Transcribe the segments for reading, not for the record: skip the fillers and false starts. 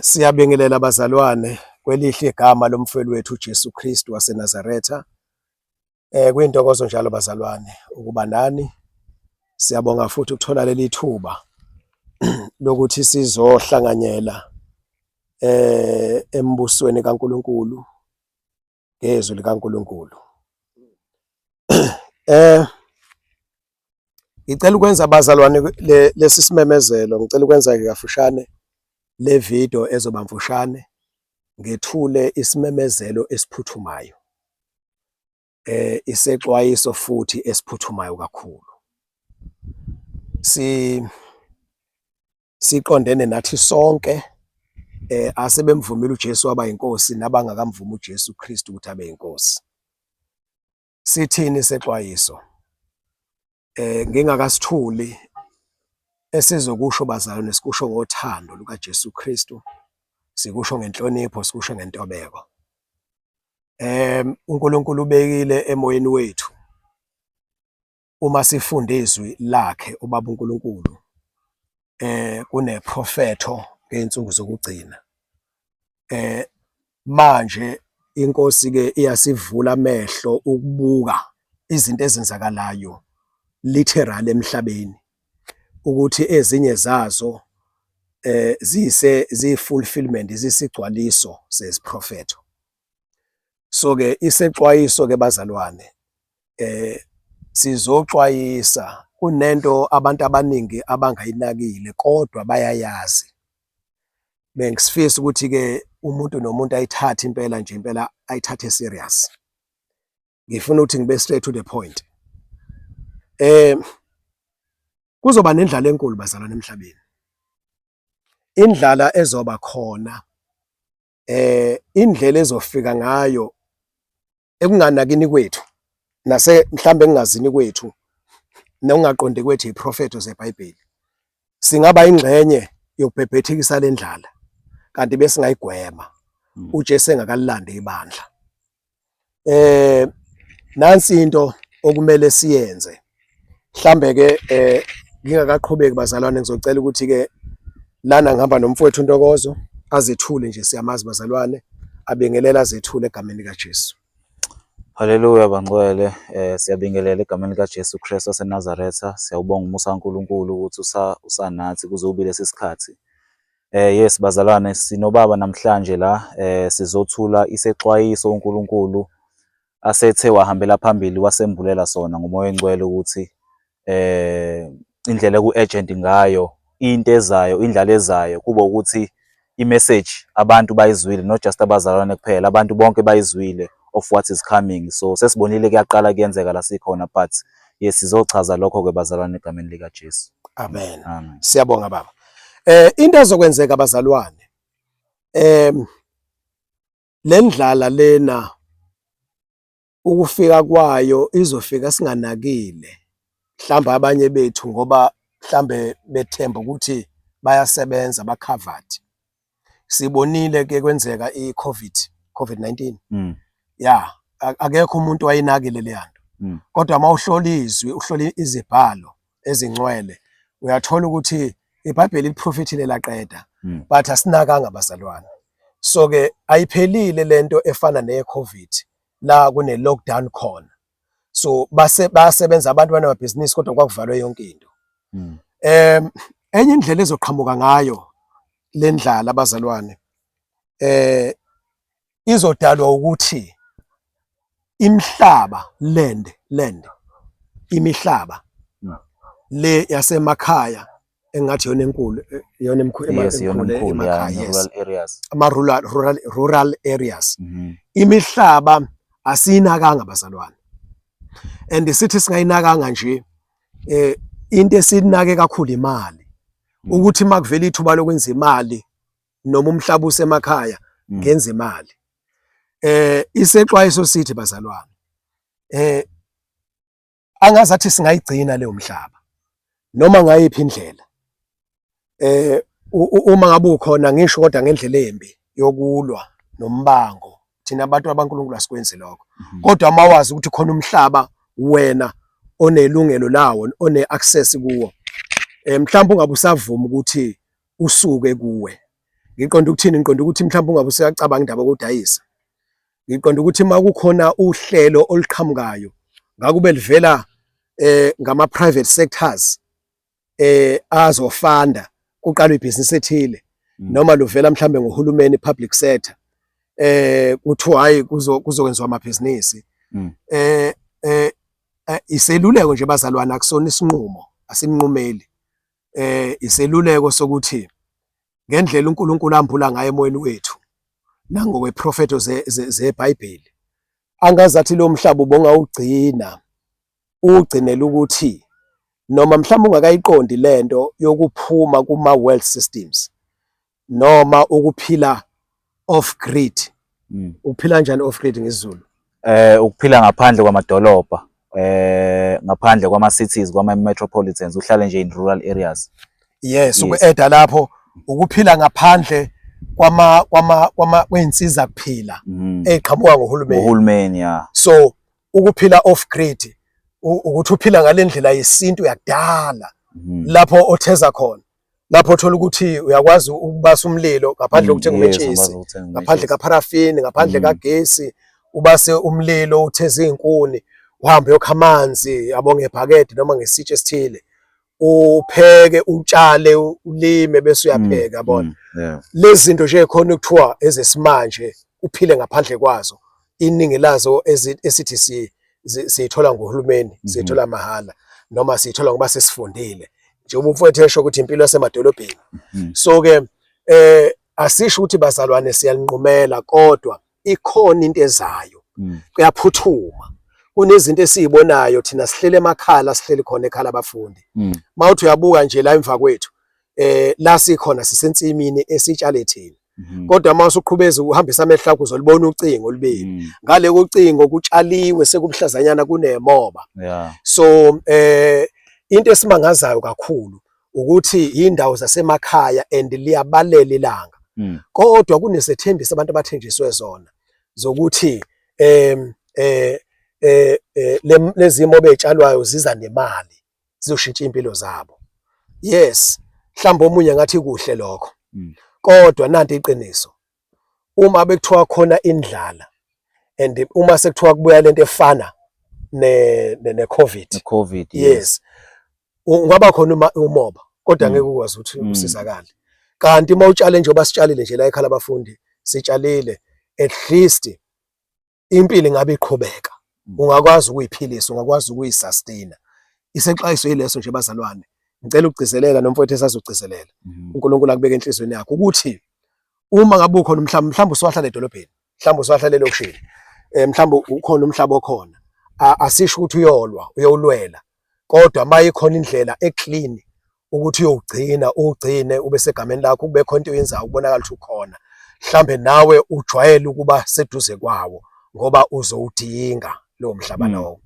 Siyabingelela bazalwane kwelihle igama lomfeli wethu uJesu Kristu waseNazaretha. Kuyintokozo njalo bazalwane ukuba nani. Siyabonga futhi ukuthola leli thuba lokuthi sizohlanganyela embusweni kaNkulunkulu ngezwi likaNkulunkulu. Ngicela ukwenza bazalwane lesi simemezelo, ngicela ukwenza ke kafushane le video ezoba mfushane, ngethule isimemezelo esiphuthumayo. Isexwayiso futhi esiphuthumayo kakhulu. Si siqondene nathi sonke asebemvumile uJesu waba inkosi nabangakamvumi uJesu Kristu ukuthi abe inkosi. Sithini isexwayiso? Ngingakasithuli esizokusho bazalwane sikusho ngothando lukaJesu Kristu, sikusho ngenhlonipho, sikusho ngentobeko. UNkulunkulu ubekile emoyeni wethu uma sifunda izwi lakhe ubaba uNkulunkulu kuneprofetho ngey'nsuku zokugcina. Manje inkosi ke iyasivula amehlo ukubuka izinto ezenzakalayo literally emhlabeni ukuthi ezinye zazo ziyise ziyi-fulfillment, ziyisigcwaliso seziprofetho. So ke isexwayiso ke bazalwane sizoxwayisa kunento abantu abaningi abangayinakile kodwa bayayazi. Bengisifisa ukuthi ke umuntu nomuntu ayithathe impela nje impela ayithathe serious. Ngifuna ukuthi ngibe straight to the point. Kuzoba nendlala enkulu bazalwane emhlabeni. Indlala ezoba khona indlela ezofika ngayo ekunganakini kwethu nase mhlambe engingazini kwethu nokungaqondi kwethu iprofetho zeBhayibheli, singaba ingxenye yokubhebhethekisa lendlala kanti besingayigwema uJesu engakalilandi ibandla. Nansi into okumele siyenze. Mhlambe ke ngingakaqhubeki bazalwane, ngizocela ukuthi ke lana ngihamba nomfowethu uNtokozo azethule nje, siyamazi bazalwane, abingelela azethule egameni likaJesu. Haleluya bangcwele, siyabingelela egameni likaJesu Kristu waseNazaretha. Siyawubonga umusa kaNkulunkulu ukuthi usanathi kuze kube lesi sikhathi. Yes bazalwane, sinobaba namhlanje la, sizothula isexwayiso uNkulunkulu asethe wahambela phambili wasembulela sona ngoMoya oNgcwele ukuthi indlela eku-urgent ngayo into ezayo, indlala ezayo, kube ukuthi i-message abantu bayizwile, not just abazalwane kuphela, abantu bonke bayizwile of what is coming. So sesibonile kuyaqala kuyenzeka la sikhona, but yes, sizochaza lokho-ke bazalwane egameni likaJesu. Amen. Amen. Siyabonga baba. Into ezokwenzeka bazalwane, le ndlala lena ukufika kwayo izofika singanakile, mhlawumbe abanye bethu ngoba mhlambe bethemba ukuthi bayasebenza ba-covered. Sibonile ke kwenzeka i-COVID, COVID-19. Ya, akekho umuntu wayinakile leya nto. Kodwa uma uhlola izwi, uhlola izibhalo ezingcwele, uyathola ukuthi iBhayibheli liprofethile laqeda, but asinakanga bazalwane. So ke ayiphelile lento efana ne-COVID la kune lockdown khona. So base bayasebenza abantu banamabhizinisi kodwa kwakuvalwe yonke into. Enye indlela ezoqhamuka ngayo le ndlala abazalwane izodalwa ukuthi imihlaba land imihlaba le yasemakhaya engathi yona enkulu, iyona Yes, iyona emkhulu emkhulu, emakhaya, yeah, yes. Rural areas. Ama rural areas. Imihlaba asiyinakanga bazalwane. And sithi singayinakanga nje, into esinake kakhulu imali. Ukuthi makuvela ithuba lokwenza imali noma umhlaba usemakhaya, ngenza imali. Isexwayiso sithi bazalwane, angazathi singayigcina leyo mhlaba noma ngayiphi indlela. Uma ngabe ukhona ngisho kodwa ngendlela embi yokulwa nombango, thina abantu abankulunkulu asikwenzi lokho. Kodwa uma wazi ukuthi khona umhlaba wena onelungelo lawo, one access kuwo, mhlawumbe ungabe usavuma ukuthi usuke kuwe. Ngiqonda ukuthini? Ngiqonda ukuthi mhlawumbe ungabe usuyacabanga indaba yokudayisa. Ngiqonda ukuthi uma kukhona uhlelo oluqhamukayo ngakube livela ngama private sectors azofanda kuqalwe ibhizinisi ethile noma luvela mhlambe ngohulumeni, public sector, kuthiwa hayi, kuzokwenziwa amabhizinisi. Iseluleko nje bazalwana, akusona isinqumo, asinqumeli. Iseluleko sokuthi ngendlela uNkulunkulu ambula ngayo emoyeni wethu nangokweprofetho zeBhayibheli, angazathi lo mhlaba ubongawugcina, ugcinela ukuthi noma mhlawumbe ungakayiqondi lento yokuphuma kuma world systems noma ukuphila off grid. Ukuphila kanjani off grid ngesiZulu? Ukuphila ngaphandle kwamadolobha, ngaphandle kwama cities, kwama metropolitans, uhlale nje in rural areas. Yes, uku-eda lapho ukuphila ngaphandle kwama kwama kwama kweinsiza kuphila eqhamuka ngohulumeni. Uhulumeni, ya. So ukuphila off grid ukuthi uphila ngalendlela yesintu yakudala, lapho otheza khona, lapho uthola ukuthi uyakwazi ukubasa umlilo ngaphandle kokuthenga umentshisi, ungakwazi ukuthenga ngaphandle umentshisi. Kapharafini, ngaphandle kagesi, ubase umlilo, utheze iy'nkuni, uhambe uyokha amanzi yabo ngebhakede noma ngesitsha esithile, upheke, utshale, ulime, bese uyapheka, yabona. Lezi zinto nje khona kuthiwa ezesimanje uphile ngaphandle kwazo, iningi lazo esithi siyithola ngohulumeni, siyithola mahhala noma siyithola ngoba sesifundile, njengoba umfowethu esho ukuthi impilo yasemadolobheni. So ke asisho ukuthi bazalwane siyalinqumela, kodwa ikhona into ezayo, kuyaphuthuma, kunezinto esizibonayo thina sihlele emakhala, sihleli khona ekhala abafundi. Mawuthi uyabuka nje la emva kwethu, la sikhona sisensimini esitshale thina, kodwa uma usuqhubeza uhambisa amehlo akho uzolibona ucingo olubili. Ngale kocingo kutshaliwe, sekubuhlazanyana, kunemoba. So into esimangazayo kakhulu ukuthi indawo zasemakhaya and liyabalela ilanga, kodwa kunesethembiso abantu abathenjiswe zona zokuthi lezi moba ey'tshalwayo ziza nemali, zizoshintsha impilo zabo. Yes, mhlawumbe omunye ngathi kuhle lokho, kodwa nanti iqiniso: uma bekuthiwa khona indlala and uma sekuthiwa kubuya lento efana ne COVID, COVID. Yes, ungaba khona uma umoba, kodwa ngeke ukwazi ukuthi usizakale. Kanti uma utshale njengoba sitshalile nje la ekhala abafundi, sitshalile, at least impilo ingabe iqhubeka, ungakwazi ukuyiphilisa, ungakwazi ukuyisustain. Isexwayiso yileso nje bazalwane, ngicela ukugcizelela nomfowethu esazogcizelela. uNkulunkulu akubeke enhliziyweni yakho ukuthi uma ngabe ukhona umhlaba, mhlawumbe usuwahlala edolobheni, mhlawumbe usuwahlala elokishini, mhlawumbe ukhona umhlaba okhona, asisho ukuthi uyolwa uyowulwela, kodwa uma ikhona indlela eclean ukuthi uyowugcina, uwugcine ube segameni lakho, kube khona into oyenzayo kubonakala ukuthi ukhona, mhlambe nawe ujwayele ukuba seduze kwawo ngoba uzowudinga lowo mhlaba lowo.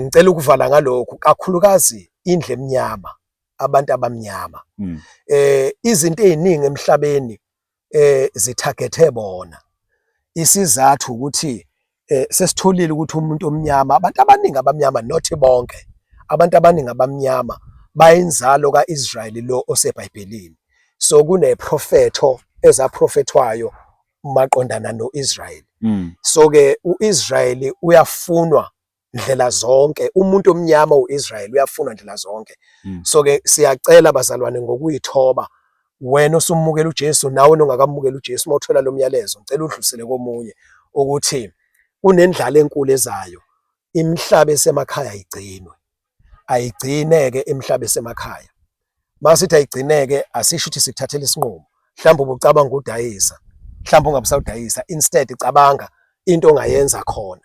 Ngicela ukuvala ngalokhu, kakhulukazi indlu emnyama, abantu abamnyama, izinto eziningi emhlabeni zithagethe bona. Isizathu ukuthi sesitholile ukuthi umuntu omnyama, abantu abaningi abamnyama, not bonke, abantu abaningi abamnyama bayinzalo kaIsrayeli lo oseBhayibhelini. So kuneprofetho ezaprofethwayo maqondana noIsrayeli. So ke uIsrayeli uyafunwa ndlela zonke, umuntu omnyama uIsrael uyafunwa ndlela zonke. So ke siyacela bazalwane ngokuyithoba, wena osumukela uJesu nawe nongakamukela uJesu, uma uthola lo myalezo ngicela udlulisele komunye ukuthi kunendlala enkulu ezayo, imihlaba esemakhaya igcinwe, ayigcineke imihlaba esemakhaya. Masithi ayigcineke, asisho ukuthi sikuthathela isinqumo, mhlawumbe ubucabanga ukudayisa, mhlawumbe ungabusawudayisa, instead cabanga into ongayenza khona.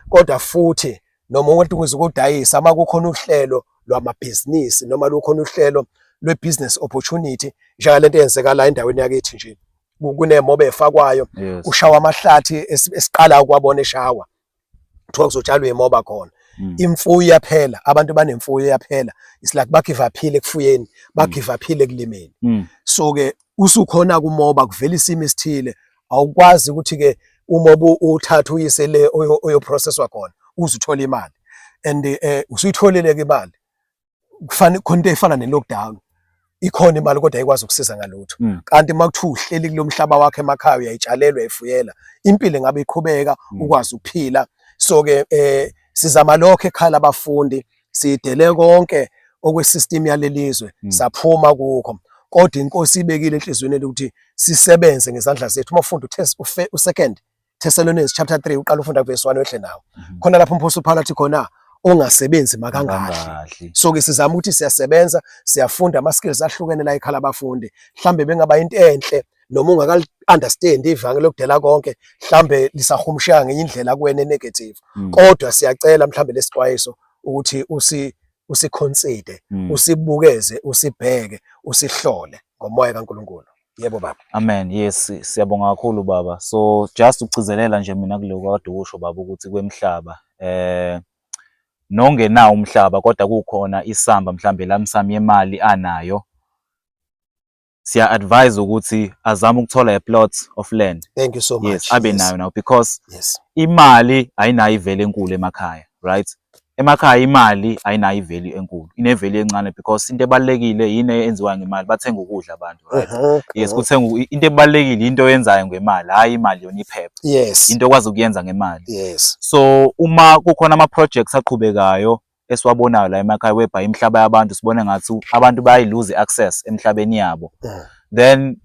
Kodwa futhi noma umuntu ukudayisa, uma kukhona uhlelo lwamabhizinisi noma lukhona uhlelo lwe-business opportunity njengalento eyenzeka la endaweni yakithi nje, kunemoba efakwayo, kushawa amahlathi esiqala ukwabona eshawa, kuthiwa kuzotshalwa imoba khona. Imfuyo iyaphela, abantu banemfuyo iyaphela, it's like bagive aphile ekufuyeni, bagive aphile ekulimeni. So ke usukhona kumoba kuvela isimo esithile, awukwazi ukuthi ke umoba uthathe uyise le oyoprocesswa khona uze uthole imali, and usuyitholile ke imali, kufanele khona into efana ne-lockdown. Ikhona imali kodwa ayikwazi ukusiza ngalutho. Kanti uma kuthiwa uhleli kulo mhlaba wakho emakhaya, uyayitshalela, uyayifuyela, impilo engabe iqhubeka, ukwazi ukuphila. So ke sizama lokho ekhaya labafundi, sidele konke okwesystem yalelizwe, saphuma kukho, kodwa inkosi ibekile enhliziyweni ukuthi sisebenze ngezandla zethu. Uma ufunda u-Second Thessalonians chapter 3, uqala ufunda verse 1 wehle nawo, khona lapho umpostoli uPaul athi khona, "Ongasebenzi makangadli." Bangadli. So ke sizama ukuthi siyasebenza, siyafunda ama skills ahlukene la ekhala abafundi. Mhlambe bengaba into enhle noma ungakali understand ivangeli lokudela konke, mhlambe lisahumusheka ngenye indlela kuwena negative, kodwa siyacela mhlambe lesixwayiso ukuthi usiconsider, usibukeze, usibheke, usihlole ngomoya kaNkulunkulu. Yebo baba. Amen. Yes, siyabonga kakhulu baba. So just ukugcizelela nje mina kuloko kade usho baba ukuthi kwemhlaba nongenawo umhlaba kodwa kukhona isamba mhlambe lump sum yemali anayo, siya advise ukuthi azame ukuthola a plot of land. Thank you so much. Yes, abe nayo now because imali ayinayo ivalue enkulu emakhaya, right? Emakhaya imali ayinayo ivalue enkulu, ine-value encane because into ebalulekile yini eyenziwayo ngemali? Bathenga ukudla abantu, right? Yes, kuthenga into ebalulekile, into oyenzayo ngemali, hhayi imali yona iphepha. Into okwazi ukuyenza ngemali. So uma kukhona ama-projects aqhubekayo esiwabonayo la emakhaya whereby imihlaba yabantu sibone ngathi abantu bayayiluza i-access emhlabeni yabo, then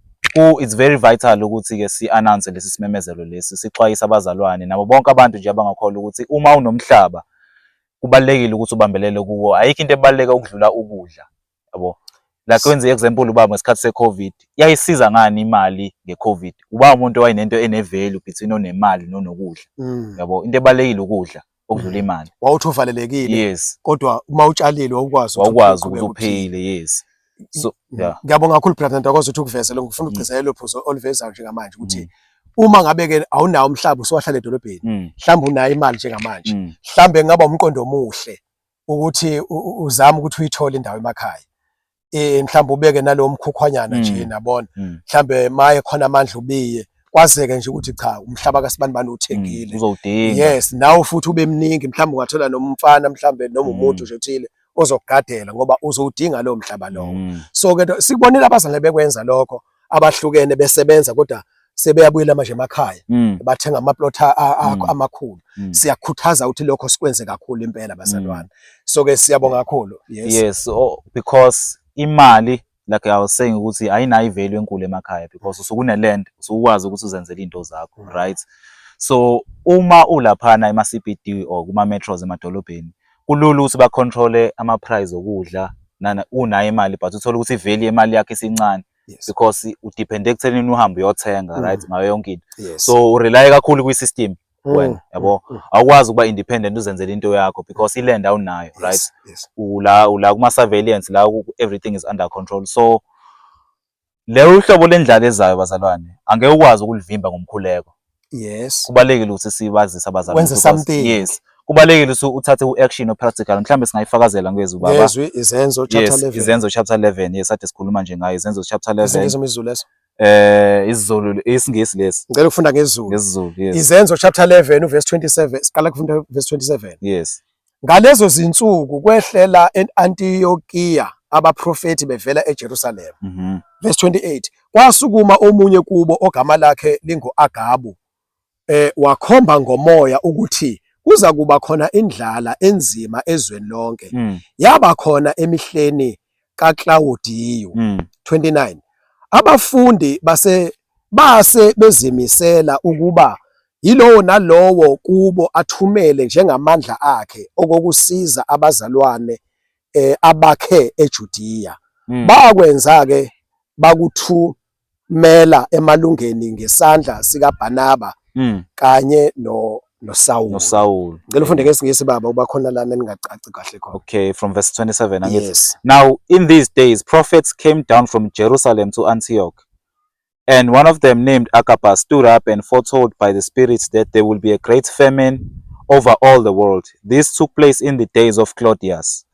it's very vital ukuthi-ke si-announce lesi simemezelo lesi, sixwayise abazalwane nabo bonke abantu nje abangakholwa ukuthi uma unomhlaba kubalulekile ukuthi ubambelele kuwo. Ayikho into ebaluleke ukudlula ukudla, yabo. Like wenze i-example ubaba ngesikhathi se-COVID, yayisiza ngani imali nge-COVID? Uba umuntu owayenento ene-value between onemali nonokudla, yabo. Into ebalulekile ukudla okudlula imali. Wawuthi uvalelekile, kodwa uma utshalile wawukwazi ukuthi wawukwazi ukuthi uphile. Yes, so yeah. Ngiyabonga kakhulu brother Ntokozo ukuthi ukuveze lokhu. Ngifuna ukugcizelela lo phuzo olivezayo njengamanje ukuthi uma ngabe ke awunawo umhlaba, usuwahlala edolobheni, mhlawumbe unayo imali njengamanje, mhlawumbe kungaba umqondo omuhle ukuthi uzame ukuthi uyithole indawo emakhaya, mhlawumbe ubeke nalowo mkhukhwanyana nje, nabona, mhlambe maye khona amandla ubiye, kwazeke nje ukuthi cha, umhlaba kaSibanibani uthengile. Uzowudinga. Yes, nawe futhi ube mningi, mhlawumbe ungathola noma umfana mhlambe noma umuntu nje othile ozokugadela ngoba uzowudinga lowo mhlaba lowo. So ke sikubonile abazalwane bekwenza lokho abahlukene, besebenza kodwa sebeyabuyela manje emakhaya, bathenga amaplot amakhulu. Siyakhuthaza ukuthi lokho sikwenze kakhulu impela bazalwane. So ke siyabonga kakhulu. Yes. Yes, oh, because imali, like I was saying, ukuthi ayinayo ivalue enkulu emakhaya because usuke une-land, usukwazi ukuthi uzenzele into zakho, right? So uma ulaphana ema-CBD or kuma-metros emadolobheni, kulula ukuthi ba-control ama-price okudla nana unayo imali, but uthole ukuthi ivalue yemali yakho isincane because udepende ekuthenini uhambe uyothenga, right, ngayo yonke into. So urely kakhulu kwi-system wena, yabo. Awukwazi ukuba independent uzenzele into yakho because i-land awunayo, right? Yes. Ula kuma-surveillance la everything is under control. So lelo uhlobo lendlala ezayo bazalwane angeke ukwazi ukulivimba ngomkhuleko. Kubalulekile ukuthi sibazise abazalwane Wenze something. Yes, kubalulekile ukuthi uthathe u-action o-practical. Mhlawumbe singayifakazela ngezwi baba. Ngezwi, Izenzo chapter 11. Izenzo chapter 11. Yes, ade sikhuluma nje ngayo, Izenzo chapter 11. Isingisi noma isiZulu leso? isiZulu, isiNgisi lesi. Ngicela ukufunda ngesiZulu. NgesiZulu, yes. Izenzo chapter 11 uverse 27, siqala kufunda verse 27. Yes. Ngalezo zinsuku kwehlela eAntiokia abaprofeti bevela eJerusalem. Verse 28, kwasukuma omunye kubo ogama lakhe lingu-Agabu, wakhomba ngomoya ukuthi kuza kuba khona indlala enzima ezweni lonke. Yaba khona emihleni kaClaudiyu. 29 Abafundi base bezimisela ukuba yilowo nalowo kubo athumele njengamandla akhe okokusiza abazalwane abakhe eJudiya. Bakwenza ke, bakuthumela emalungeni ngesandla sikaBarnaba kanye no noSawuli. NoSawuli. Ngicela ufunde ngesingisi baba, uba khona lana ningacaci kahle khona. Okay, from verse 27, angithi? Yes. Now, in these days, prophets came down from Jerusalem to Antioch. And one of them, named Agabus, stood up and foretold by the Spirit that there will be a great famine over all the world. This took place in the days of Claudius.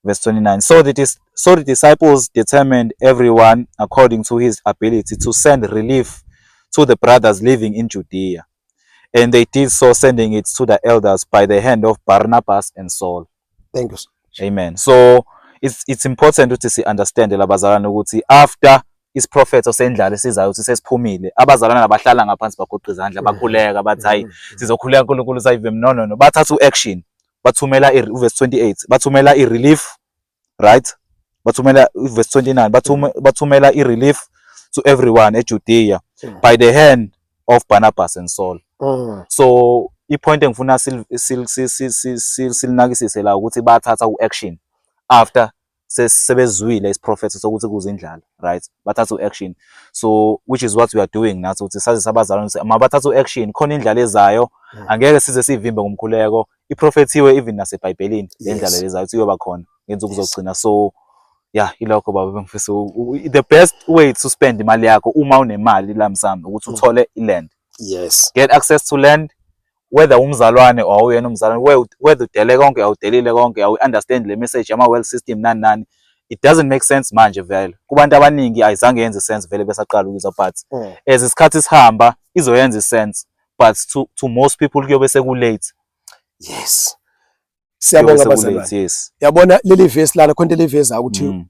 Verse 29. So the disciples determined, everyone according to his ability, to send relief to the brothers living in Judea. And they did so, sending it to the elders by the hand of Barnabas and Saul. Thank you. Amen. So It's important ukuthi si understand labazalwane ukuthi after isiprofetho sendlala esizayo ukuthi sesiphumile, abazalwane abahlala ngaphansi bagoqa izandla, bakhuleka bathi hayi, sizokhuleka uNkulunkulu sayivem. No, no, no, bathatha u-action, bathumela uverse 28, bathumela i-relief, right? Bathumela uverse 29, bathumela i-relief to everyone eJudea by the hand of Barnabas and Saul. So i-point engifuna silinakisise la ukuthi bathatha u-action after sebezwile isiprofetho sokuthi kuze indlala, right? Bathatha u-action, so which is what we are doing nathi, ukuthi sazise abazalwane ukuthi mabathatha u-action, khona indlala ezayo. Angeke size siyivimbe ngomkhuleko, iprofethiwe even naseBhayibhelini le ndlala lezayo ukuthi iyoba khona ngensuku zokugcina. So yeah, ilokho baba bengifisa the best way to spend imali yakho uma unemali la msamo ukuthi uthole i-land. Get access to land, whether umzalwane or awuyena umzalwane, whether udele konke, awudelile konke, awu-understand le message yama-wealth system nani nani. It doesn't make sense manje vele kubantu abaningi, ayizange yenze sense vele besaqala ukuzwa, but as isikhathi sihamba izoyenza i-sense, but to most people kuyobe seku-late. Yes, siyabonga. Kuyobe seku-late. Bazalwane, Yes. yabona leli vesi lana, khona eliveza ukuthi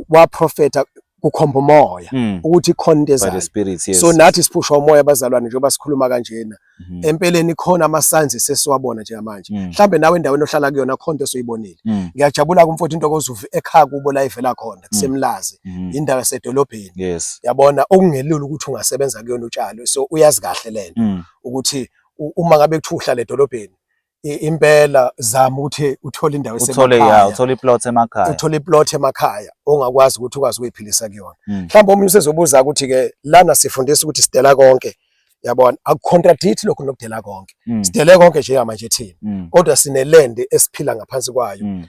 waprofeta kukhomba umoya ukuthi khona into By the ezayo. Spirit, yes. So nathi siphushwa umoya bazalwane, njengoba sikhuluma kanjena. Empeleni khona ama-signs sesiwabona njengamanje. Mhlambe nawe endaweni ohlala kuyona khona into osuyibonile. Ngiyajabula kumfowethu Intokozo ekhaya kubo la ivela khona kuseMlazi, indawo yasedolobheni. Yabona, okungelula ukuthi ungasebenza kuyona utshalo, so uyazi kahle lento ukuthi uma ngabe kuthiwa uhlala edolobheni, impela zama ukuthi uthole indawo Uthole ya esemakhaya. Uthole iplot emakhaya. Uthole iplot emakhaya ongakwazi ukuthi ukwazi ukuyiphilisa kuyona. Mhlawumbe omunye usezobuza ukuthi ke lana sifundisa ukuthi sidela konke, yabona, akucontradict lokhu nokudela konke. Sidele konke njengamanje thina, kodwa sine land esiphila ngaphansi kwayo,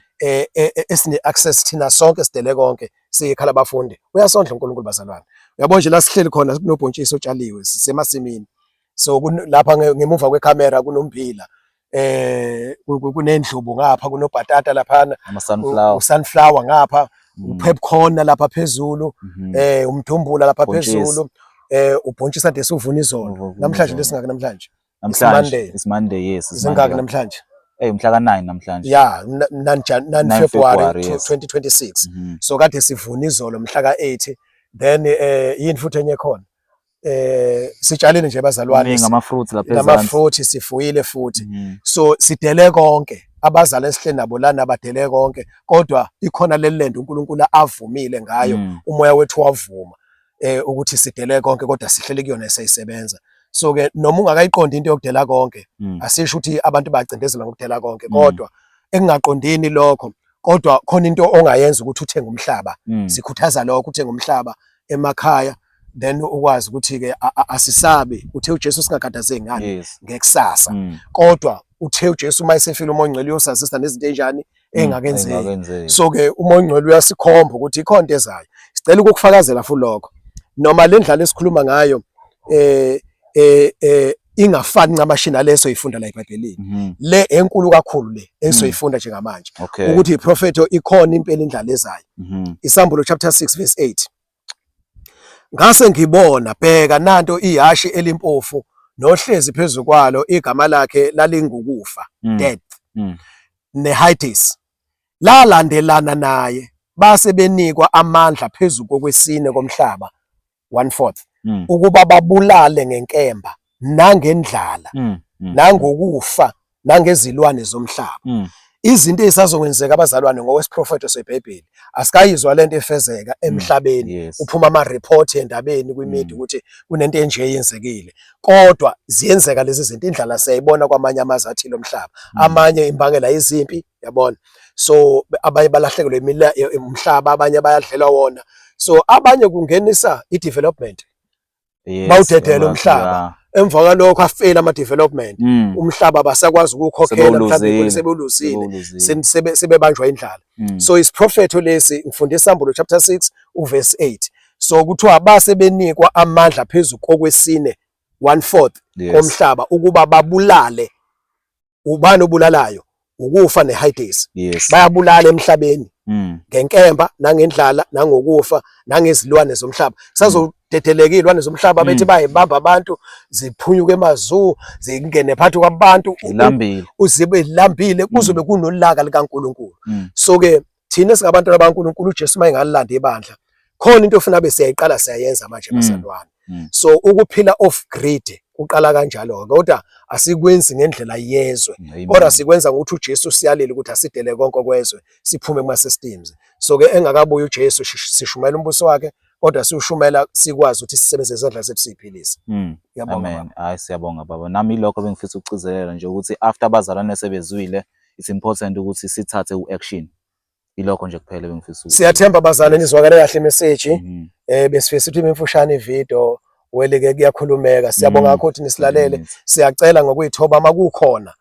esine access thina sonke. Sidele konke siyikhala abafundi, uyasondla uNkulunkulu bazalwane. Uyabona nje la sihleli khona kunobhontshisi otshaliwe, sisemasimini. So lapha ngemuva kwekhamera kunommbila, kunendlubu ngapha, kunobhatata laphana, Ama sunflower. Sunflower ngapha, upepcorn lapha phezulu, umdumbula lapha Bhontshisi. phezulu, ubhontshisi ade suvuna izolo. Uvuna Namhlanje izolo. lesingaki namhlanje? Namhlanje Monday. It's Monday, yes, it's Zingaki Monday. namhlanje? Eh, mhla ka 9 namhlanje. Ya, 9 9 9 February February, yes. 2026. So kade sivuna izolo mhla ka8. Then yini futhi enye khona? Sitshalile nje bazalwane. Kuningi, ama-fruits lapha ezansi. Nama-fruit sifuyile futhi. So sidele konke, abazali esihle nabo lana badele konke, kodwa ikhona leli land uNkulunkulu avumile ngayo. Umoya wethu wavuma ukuthi sidele konke, kodwa sihlele kuyona eseyisebenza. So ke noma ungakayiqondi into yokudela konke, asisho ukuthi abantu bacindezelwa ngokudela konke, kodwa ekungaqondini lokho, kodwa khona into ongayenza ukuthi uthenge umhlaba. Sikhuthaza lokho, uthenge umhlaba emakhaya, then ukwazi ukuthi ke asisabi. Uthe uJesu singakhathazeki ngani? Ngekusasa. Kodwa uthe uJesu uma esefile uMoya oNgcwele uyosazisa nezinto enjani engakenzeki. Engakenzeki. So ke uMoya oNgcwele uyasikhomba ukuthi ikhona into ezayo. Sicela ukukufakazela futhi lokho, noma le ndlala esikhuluma ngayo ingafani ncamashi naleso ifunda la eBhayibhelini. Le enkulu kakhulu le esoyifunda njengamanje, ukuthi iprofeto ikhona impela indlala ezayo. Isambulo chapter 6 verse 8: "Ngase ngibona, bheka nanto ihashi elimpofu, nohlezi phezu kwalo igama lakhe lalinguKufa, Death, neHades lalandelana naye, base benikwa amandla phezu kokwesine komhlaba, 1/4, ukuba babulale ngenkemba nangendlala, nangokufa, nangezilwane zomhlaba." Izinto ezisazokwenzeka abazalwane ngokwesiprofetho seBhayibheli, asikayizwa lento efezeka emhlabeni. Uphuma ama report endabeni kwimedia ukuthi kunento enje eyenzekile, kodwa ziyenzeka lezi zinto. Indlala siyayibona kwamanye amazwe athile omhlaba. Amanye imbangela izimpi, yabona. So abanye balahlekelwe umhlaba, abanye bayadlelwa wona, so abanye kungenisa i-development, bawudedela umhlaba. Emva kwalokho afeyila ama-development, umhlaba basakwazi ukuwukhokhela mhlawumbe. Sebewuluzile. Sebewuluzile. Sebewuluzile. Sebebanjwa indlala. So isiprofetho lesi ngifunda Isambulo chapter 6 uverse 8. So kuthiwa base benikwa amandla phezu kokwesine, 1/4 komhlaba, ukuba babulale. Ubani obulalayo? Ukufa neHades. Bayabulala emhlabeni ngenkemba nangendlala nangokufa nangezilwane zomhlaba. Kusazodedeleka izilwane zomhlaba, bethi bayibamba abantu, ziphunyuke emazoo, zingene phakathi kwabantu. Zilambile. Uzibe lambile, kuzobe kunolaka likaNkulunkulu. So ke Thina singabantwana baNkulunkulu, uJesu mayengalilanda ibandla, khona into ofuna be siyayiqala siyayenza manje bazalwane. So ukuphila off grid kuqala kanjalo, kodwa asikwenzi ngendlela yezwe, kodwa sikwenza ngokuthi uJesu siyalile ukuthi asidele konke kwezwe, siphume kuma systems. So ke engakabuyi uJesu sishumayela umbuso wakhe, kodwa siwushumela sikwazi ukuthi sisebenzise izandla zethu siyiphilise. Ngiyabonga. Amen. Hayi, siyabonga baba. Nami ilokho bengifisa ukugcizelela nje ukuthi after abazalwane sebezwile, it's important ukuthi sithathe u-action. Ilokho nje kuphela bengifisa ukuthi. Siyathemba bazalwane nizwakale kahle message. Besifisa ukuthi imfushane ivideo welike kuyakhulumeka. Siyabonga kakhulu ukuthi nisilalele. Siyacela ngokuyithoba makukhona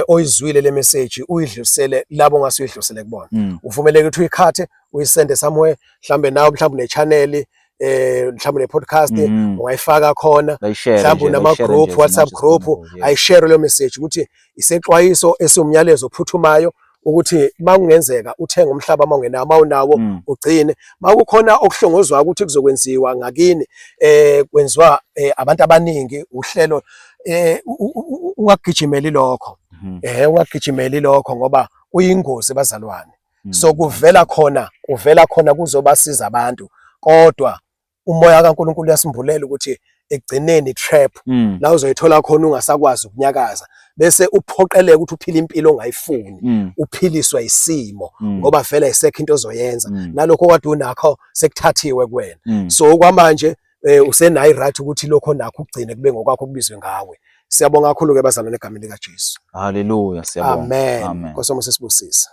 oyizwile le message uyidlulisele labo ongase uyidlulisele kubona. Uvumeleke ukuthi uyikhathe uyisende somewhere, mhlambe nawe mhlawumbe ne-channel, mhlawumbe ne-podcast ungayifaka khona, mhlawumbe unama group, WhatsApp group, ayishare leyo message ukuthi isexwayiso esiwumyalezo ophuthumayo ukuthi makungenzeka uthenga umhlaba mawungenawo, mawunawo ugcine. Makukhona okuhlongozwayo ukuthi kuzokwenziwa ngakini, kwenziwa abantu abaningi uhlelo, ungagijimeli lokho, ungagijimeli lokho ngoba kuyingozi bazalwane. So kuvela khona kuzobasiza abantu, kodwa umoya kaNkulunkulu uyasimbulela ukuthi ekugcineni trap la uzoyithola khona ungasakwazi ukunyakaza, bese uphoqeleka ukuthi uphile impilo ongayifuni, uphiliswa isimo, ngoba vele ayisekho into ozoyenza, nalokho okade unakho sekuthathiwe kuwena. So okwamanje usenayo i-right ukuthi lokho nakho ugcine kube ngokwakho, kubizwe ngawe. Siyabonga kakhulu ke bazalwane egameni likaJesu. Haleluya, siyabonga. Amen. Nkosi sibusise.